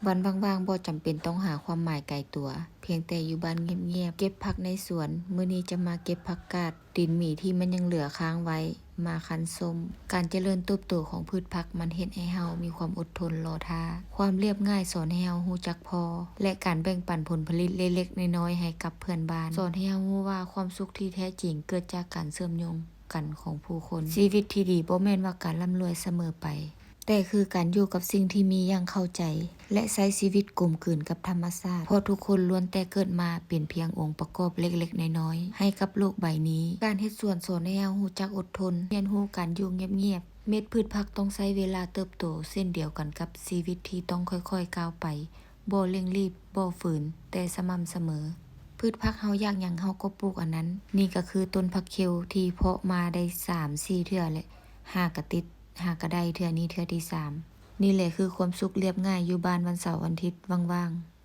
ວັນວ່າງໆ ບໍ່ຈຳເປັນຕ້ອງຫາຄວາມໝາຍໄກຕົວ, ພຽງແຕ່ຢູ່ບ້ານງຽບໆ ເກັບຜັກໃນສວນ, ມື້ນີ້ຈະມາເກັບຜັກກາດ, ຕີນໝີທີ່ມັນຍັງເຫຼືອຄ້າງໄວ້ ມາຄັ້ນສົ້ມ. ການຈະເລີນເຕີບໂຕຂອງພືດຜັກ ມັນເຮັດໃຫ້ເຮົາມີຄວາມອົດທົນລໍຖ້າ. ຄວາມລຽບງ່າຍສອນໃຫ້ເຮົາຮູ້ຈັກພໍ ແລະ ການແບ່ງປັນຜົນຜະລິດເລັກໆນ້ອຍໆໃຫ້ກັບເພື່ອນບ້ານ, ສອນໃຫ້ເຮົາຮູ້ວ່າຄວາມສຸກທີ່ແທ້ຈິງເກີດຈາກການເຊື່ອມໂຍງກັນຂອງຜູ້ຄົນ. ຊີວິດທີ່ດີບໍ່ແມ່ນວ່າການລ່ຳລວຍສະເໝີໄປ, ແຕ່ຄືການຢູ່ກັບສິ່ງທີ່ມີຢ່າງເຂົ້າໃຈ ແລະ ໃຊ້ຊີວິດກົມກືນກັບທຳມະຊາດ, ເພາະທຸກຄົນລ້ວນແຕ່ເກີດມາເປັນພຽງອົງປະກອບເລັກໆນ້ອຍໆໃຫ້ກັບໂລກໃບນີ້. ການເຮັດສວນສອນໃຫ້ເຮົາຮູ້ຈັກອົດທົນ, ຮຽນຮູ້ການຢູ່ງຽບໆ. ເມັດພືດຜັກຕ້ອງໃຊ້ເວລາເຕີບໂຕເຊັ່ນດຽວກັນກັບຊີວິດທີ່ຕ້ອງຄ່ອຍໆກ້າວໄປ, ບໍ່ເລັ່ງລີບ, ບໍ່ຝືນ, ແຕ່ສະໝ່ຳສະເໝີ. ພືດຜັກເຮົາຢາກຫຍັງເຮົາກໍປູກອັນນັ້ນ. ນີ້ກໍຄືຕົ້ນຜັກເຂັວທີ່ເພາະມາໄດ້ສາມສີ່ເທື່ອແຫຼະ, ຫາກະຕິດ ຫາກະໄດ້ເທື່ອນີ້ເທື່ອທີສາມ. ນີ້ແຫຼະຄືຄວາມສຸກລຽບງ່າຍຢູ່ບ້ານວັນເສົາວັນທິດວ່າງໆ.